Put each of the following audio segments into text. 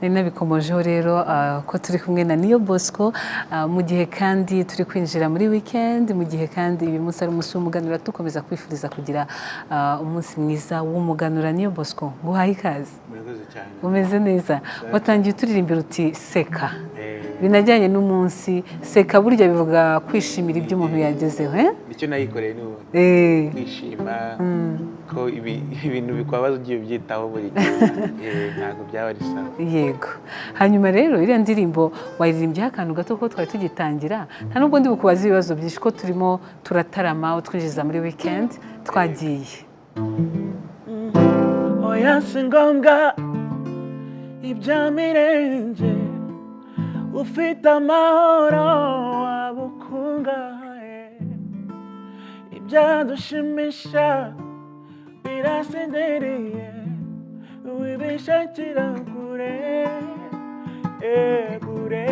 Nari nabikomojeho rero ko turi kumwe na Niyo Bosco, mu gihe kandi turi kwinjira muri weekend, mu gihe kandi uyu munsi ari umunsi w'umuganura, dukomeza kwifuriza kugira umunsi mwiza w'umuganura. Niyo Bosco, nguhaye ikaze. Murakoze cyane. Umeze neza? Watangiye uturirimbira uti "Seka", binajyanye n'umunsi. Seka burya bivuga kwishimira ibyo umuntu yagezeho, eh? Nicyo nayikoreye n'ubundi, kwishima ko ibintu bikubabaza ugiye ubyitaho buri gihe, ntabwo byaba ari sawa. Yego. Hanyuma rero iriya ndirimbo wayiririmbyeho akantu gato ko twari tugitangira. Nta nubwo ndi bukubaze ibibazo byinshi ko turimo turatarama, utwinjiza muri weekend. Twagiye. Oya, si ngombwa ibya mirenge. Ufite amahoro waba ukungahaye. Ibyadushimisha birasendereye, wibishakira kure, kure.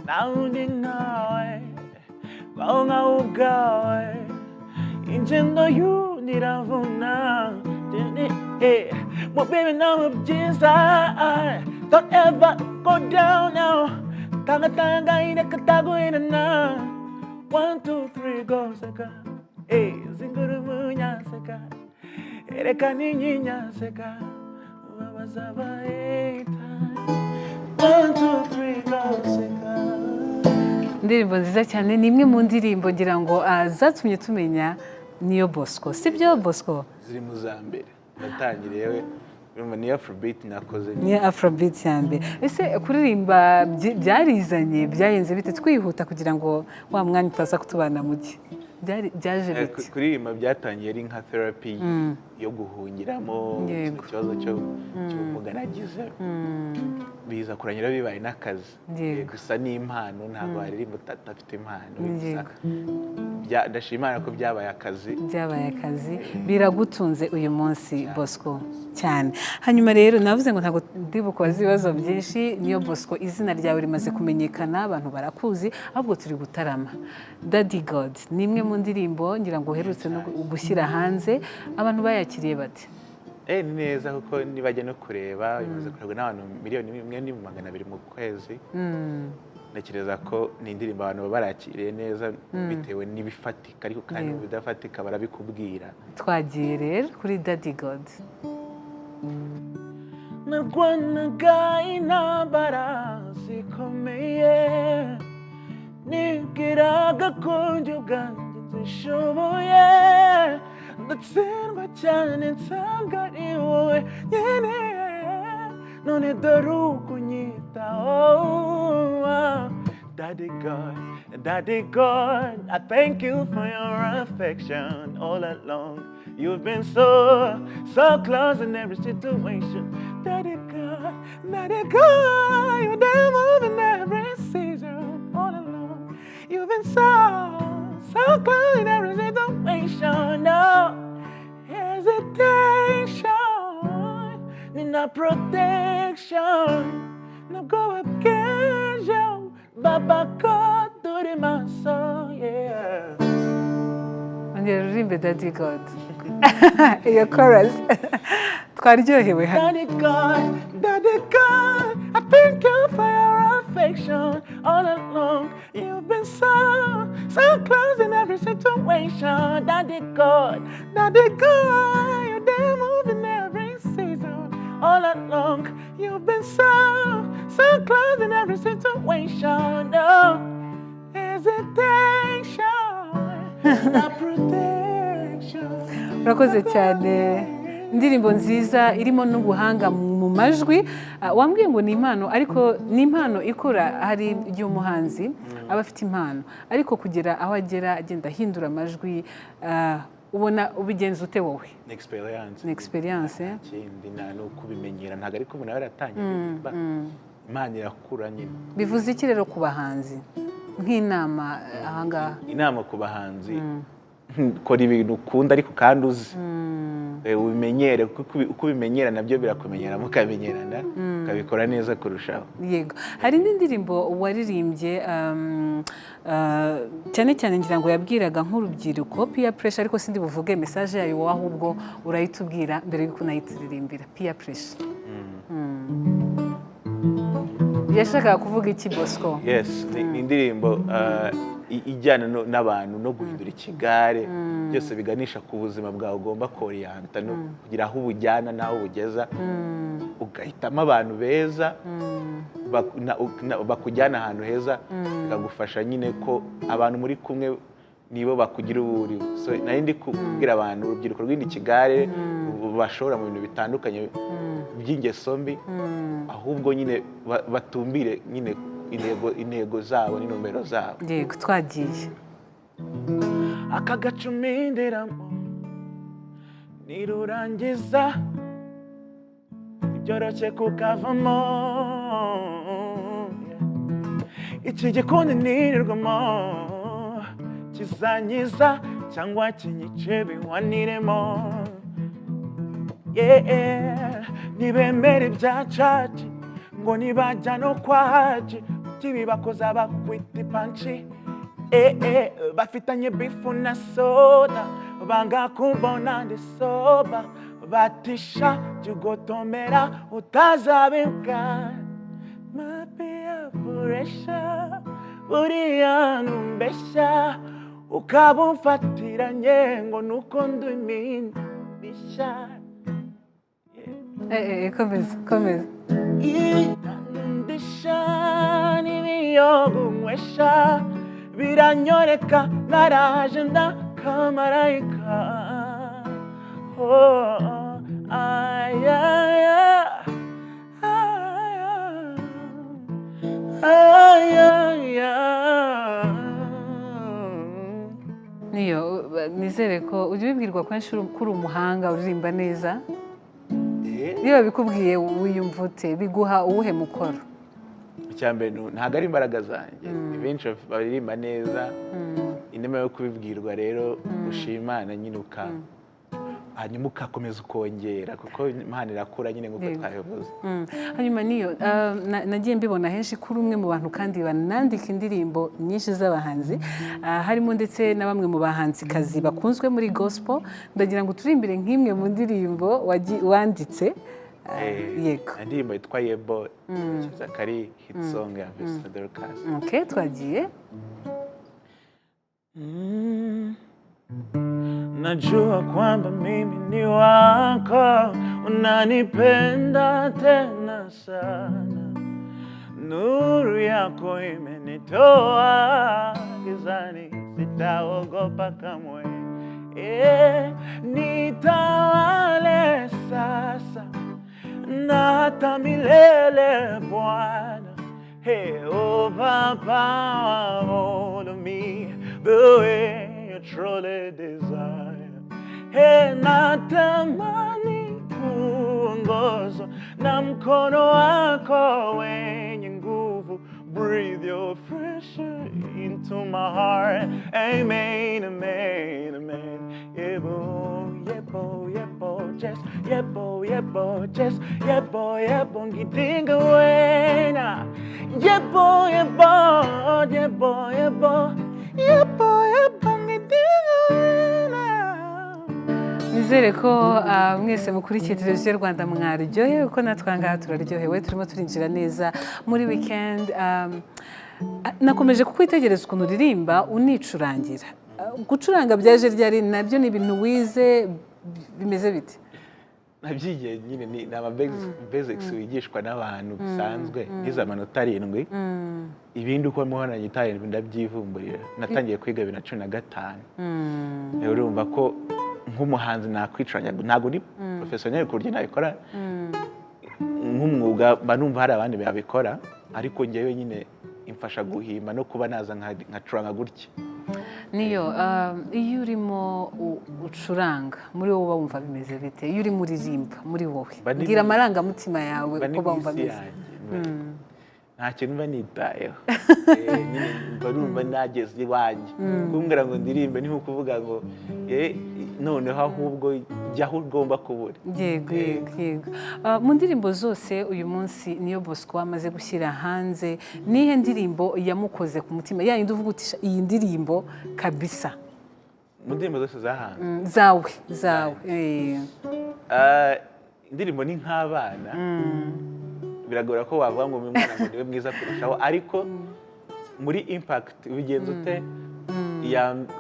Nta wundi nkawe, baho nkawe ubwawe. Ingendo y'undi iravuna. Mu bibi no mu byiza, don't ever go down now. Tanga tanga ireka taguhirana. One, two, three, go. Seka, zingura umunyaseka, erekana inyinyaseka, ubabaza abayita. One, two, three, go. Seka. Indirimbo nziza cyane, ni imwe mu ndirimbo ngira ngo zatumye tumenya Niyo Bosco, sibyo Bosco? Ziri mu za mbere natangiriye. Urumva niyo Afrobeat nakoze. Niyo Afrobeat ya mbere. Ese kuririmba byarizanye, byagenze bite? Twihuta kugira ngo wa mwanya utaza kutubana muke. Byaje bite? Kuririmba byatangiye ari nka therapy yo guhungiramo ikibazo cy'ubumuga nagize, biza kurangira bibaye n'akazi. Gusa n'impano, ntabwo waririmba udafite impano. Gusa ndashima Imana ko byabaye akazi. Byabaye akazi, biragutunze uyu munsi, Bosco, cyane. Hanyuma rero navuze ngo ntabwo ndi bukubaze ibibazo byinshi. Niyo Bosco, izina ryawe rimaze kumenyekana, abantu barakuzi, ahubwo turi gutarama. Daddy God ni imwe mu ndirimbo ngira ngo uherutse no gushyira hanze. Abantu bayakiriye bate? Ni neza, kuko nibajya no kureba, bimaze kurebwa n'abantu 1,200,000 mu kwezi. Ntekereza ko ni indirimbo abantu baba barakiriye neza bitewe n'ibifatika, ariko kandi mu bidafatika barabikubwira. Twagiye rero kuri Daddy God. Narwanaga intambara zikomeye, nibwiraga ko njye ubwanjye nzishoboye, ndatsindwa cyane, nsanga ari wowe nkeneye. None dore uko unyitaho. Daddy God, Daddy God, I thank you for your affection all along. You've been so, so close in every situation. Daddy God, Daddy God, you're there moving every season all along. You've been so, so close in every situation. No hesitation, in protection. No go against Baba God, uri maso, yeah. Ongera uririmbe Daddy God, iyo chorus twaryohewe hano. Daddy God, Daddy God, I thank you for your affection all along. You've been so, so close in every situation. Daddy God, Daddy God, you're there moving every season all along. You've been so, so close in every situation. No hesitation, no protection. Urakoze cyane, indirimbo nziza irimo n'ubuhanga mu majwi. Wambwiye ngo ni impano, ariko ni impano ikura. Hari igihe umuhanzi aba afite impano, ariko kugera aho agera agenda ahindura amajwi, ubona ubigenza ute wowe? Ni experience. Ni experience, eh? Ikindi ni ukubimenyera, ntabwo ariko umuntu aba yaratangiye kuririmba. Imana irakura nyine. Bivuze iki rero ku bahanzi, nk'inama ahangaha? Inama ku bahanzi: kora ibintu ukunda ariko kandi uzi. Ubimenyere, kuko uko ubimenyera nabyo birakumenyera, mukamenyerana, ukabikora neza kurushaho. Yego. Hari indi ndirimbo waririmbye, cyane cyane ngira ngo yabwiraga nk'urubyiruko, Peer Pressure, ariko sindi buvuge message yayo wowe, ahubwo urayitubwira mbere y'uko unayituririmbira, Peer Pressure. Yashakaga kuvuga iki, Bosco? Yes, ni indirimbo ijyana n'abantu no guhindura ikigare, byose biganisha ku buzima bwawe ugomba koriyanta no kugira aho ubujyana n'aho ubugeza, ugahitamo abantu beza bakujyana ahantu heza, bikagufasha nyine ko abantu muri kumwe nibo bakugira uwo uriwe. So nari ndi kubwira abantu, urubyiruko rw'indi kigare bashora mu bintu bitandukanye by'ingeso mbi, ahubwo nyine batumbire nyine intego zabo n'intumbero zabo. Yego, twagiye. Aka gacumindiramo nirurangiza ntibyoroshye kukavamo. Iki gikundi nirirwamo kizanyiza cyangwa kinyice biwaniremo. Yeah, ntibemera ibya caci ngo nibajya no kwa haji kibibakoza bakwita ipanci. Bafitanye bifu na soda, banga kumbona ndi soba, batisha jugotomera utazabibwa. Mapia puresha buriya numbesha ukaba umfatiranye ngo nuko ndi iminda mishya. Komeza, komeza. Ndisha n'ibiyogo nywesha biranyoreka, naraje ndakamarayika. Oh, ay, ay, ay, ay, ay, ay. Niyo, nizere ko ujya ubibwirwa kenshi ko uri umuhanga, uririmba neza. Iyo babikubwiye wiyumva ute? Biguha uwuhe mukoro? Icya mbere, ntabwo ari imbaraga zanjye, ni benshi baririmba neza. Inema yo kubibwirwa rero, ushimana nyine, hanyuma ukakomeza ukongera, kuko Imana irakura nyine nk'uko twabivuze. Hanyuma niyo nagiye mbibona henshi kuri umwe mu bantu kandi banandika indirimbo nyinshi z'abahanzi, harimo ndetse na bamwe mu bahanzikazi bakunzwe muri gospel. Ndagira ngo turirimbire nk'imwe mu ndirimbo wanditse. Yego. Indirimbo yitwa Yebo, ntekereza ko ari hit song ya Vestine Dorcas. Okay, twagiye. Najua kwamba mimi ni wako, unanipenda tena sana. Nuru yako imenitoa gizani, sitaogopa kamwe. Nitawale sasa na hata milele Bwana. Hey, overpower all of me the way you truly desire. Hey, natamani kuongozwa na mkono wako wenye nguvu. Breathe your fresh air into my heart. Amen, amen, amen. Yebo, yebo, yebo, just yebo, yebo, just yebo, yebo, ngidinga wena. Yebo, yebo, yebo, yebo, yebo, yebo, ngidinga wena. Nizere ko mwese mukurikiye Televiziyo Rwanda mwaryohewe, kuko natwe aha ngaha turaryohewe, turimo turinjira neza muri weekend. Nakomeje kukwitegereza ukuntu uririmba unicurangira. Gucuranga byaje ryari? Nabyo ni ibintu wize? Bimeze bite? Nabyigiye nyine, ni ama basics wigishwa n'abantu bisanzwe. Nize amanota 7, ibindi uko muhora gitari ndabyivumburira. Natangiye kwiga 2015. Urumva ko nk'umuhanzi nakwicuranya, ntabwo ni professionnel ku buryo nabikora nk'umwuga, mba numva hari abandi babikora, ariko njyewe nyine imfasha guhimba no kuba naza nkacuranga gutya. Niyo, iyo urimo ucuranga muri wowe uba wumva bimeze bite? Iyo urimo uririmba muri wowe, mbwira amarangamutima yawe Mba ni uko uba mu wumva isi ameze. yanjye, nta kintu mba nitayeho. Nyine mba numva nageze iwanjye. Kumbwira ngo ndirimbe ni nko kuvuga ngo noneho ahubwo jya aho ugomba kubura. Yego. Mu ndirimbo zose uyu munsi Niyo Bosco amaze gushyira hanze, nihe ndirimbo yamukoze ku mutima, ya yindi uvuga uti iyi ndirimbo kabisa? Mu ndirimbo zose zahanze? Zawe, zawe. Indirimbo ni nk'abana. Biragora ko wavuga ngo uyu mwana ngo niwe mwiza kurushaho, ariko muri impact ubigenza ute?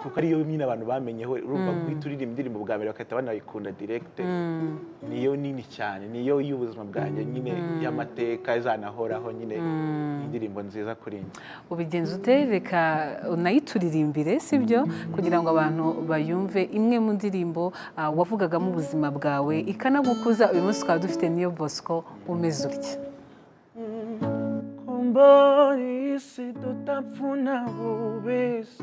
Kuko ariyo nyine abantu bamenyeho, urumva guhita uririmba indirimbo bwa mbere bagahita banayikunda direct, niyo nini cyane, niyo y'ubuzima bwanjye nyine y'amateka izanahoraho nyine, indirimbo nziza kuri njye. Ubigenza ute? Reka unayituririmbire, sibyo, kugira ngo abantu bayumve, imwe mu ndirimbo wavugagamo ubuzima bwawe ikanagukuza. Uyu munsi twaba dufite Niyo Bosco umeze utya. Kumbona isi tutapfuna bubisi,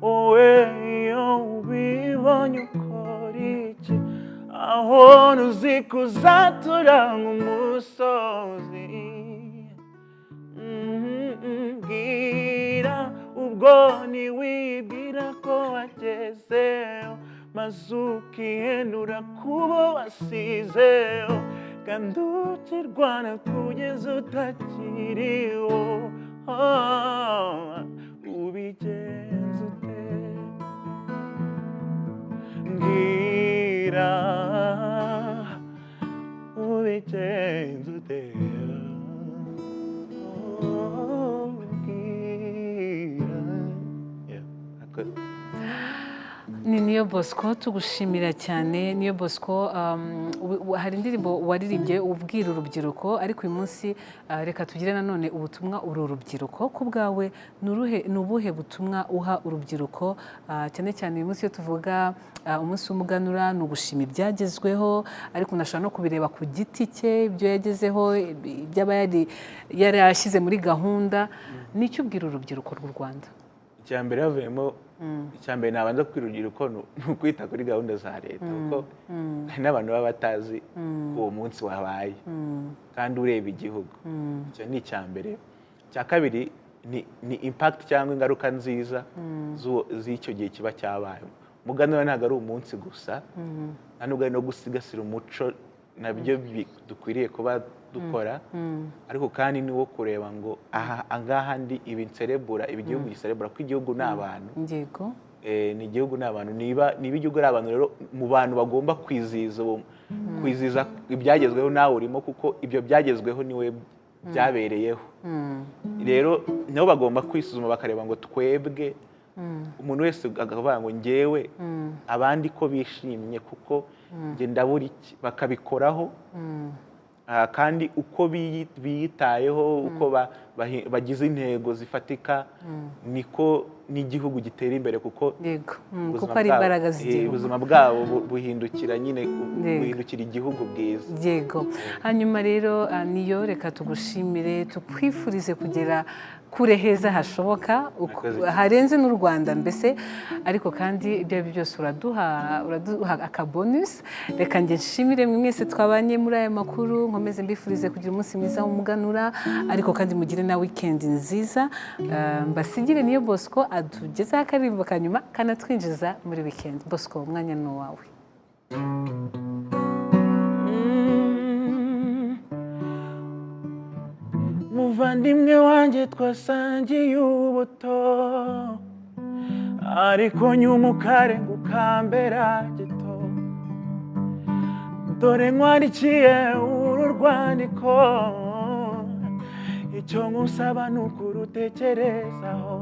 wowe iyo ubibonye ukora iki? Aho ntuzi kuzatura nk'umusozi. Mbwira ubwo ntiwibwira ko wagezeyo, maze ukihenura kubo wasizeyo, kandi ukirwana kugeza utakiriho. Ubigenza ute? Mbwira ubigenza ute? Mbwira. Yeah, akoze. Ni Niyo Bosco, tugushimira cyane Niyo Bosco. Hari indirimbo waririmbye ubwira urubyiruko, ariko uyu munsi reka tugire nanone ubutumwa uru rubyiruko. Ku bwawe ni ubuhe butumwa uha urubyiruko, cyane cyane uyu munsi iyo tuvuga umunsi w'umuganura, ni ugushima ibyagezweho, ariko umuntu ashobora no kubireba ku giti cye, ibyo yagezeho, ibyo aba yarashyize muri gahunda. Ni icyo ubwira urubyiruko rw'u Rwanda? Icya mbere havuyemo, icya mbere nabanza kubwira urubyiruko ni ukwita kuri gahunda za leta, kuko hari n'abantu baba batazi ko uwo munsi wabaye kandi ureba igihugu. Icyo ni icya mbere. Icya kabiri ni impact cyangwa ingaruka nziza z'icyo gihe kiba cyabaye. Umuganura ntabwo ari umunsi gusa, nta nubwo ari no gusigasira umuco, nabyo dukwiriye kuba dukora, ariko kandi ni wo kureba ngo aha angaha ndi ibi nserebura, ibi igihugu giserebura, ko igihugu ni abantu. Ni igihugu ni abantu. Niba igihugu ari abantu rero, mu bantu bagomba kwizihiza ibyagezweho nawe urimo, kuko ibyo byagezweho niwe byabereyeho. Rero nabo bagomba kwisuzuma bakareba ngo twebwe, umuntu wese akavuga ngo njyewe abandi ko bishimye kuko njye ndabura iki, bakabikoraho. Kandi uko biyitayeho, uko bagize intego zifatika, niko n'igihugu gitera imbere, kuko yego ubuzima kuko ari imbaraga z'igihugu. Ubuzima bwabo buhindukira nyine, buhindukira igihugu bwiza. Yego. Hanyuma rero Niyo, reka tugushimire, tukwifurize kugera kure heza hashoboka, Murakoze cyane. harenze n'u Rwanda mbese. Ariko kandi ibyo ari byo byose uraduha akabonus. Reka njye nshimire mwe mwese twabanye muri aya makuru, nkomeze mbifurize kugira umunsi mwiza w'umuganura, ariko kandi mugire na weekend nziza. Mbasigire Niyo Bosco atugezeho akaririmbo ka nyuma kanatwinjiza muri weekend. Bosco, umwanya ni uwawe. Muvandimwe wanjye twasangiye ubuto, ariko nyuma ukarenga ukambera gito. Dore nkwandikiye uru rwandiko, icyo nkusaba ni ukurutekerezaho.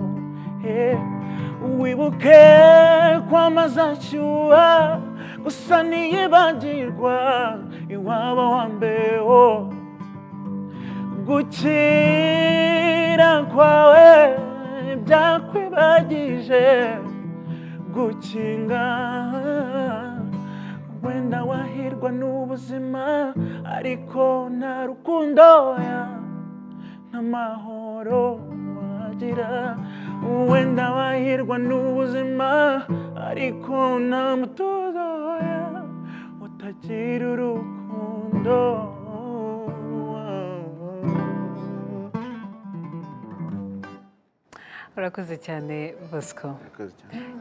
Wibuke ko amazi ashyuha gusa ntiyibagirwa iwabo wa mbeho. Gukira kwawe byakwibagije gukinga, wenda wahirwa n'ubuzima ariko nta rukundo ya n'amahoro wagira, wenda wahirwa n'ubuzima ariko nta mutuzo ya utagira urukundo. Urakoze cyane, Bosco. Murakoze cyane.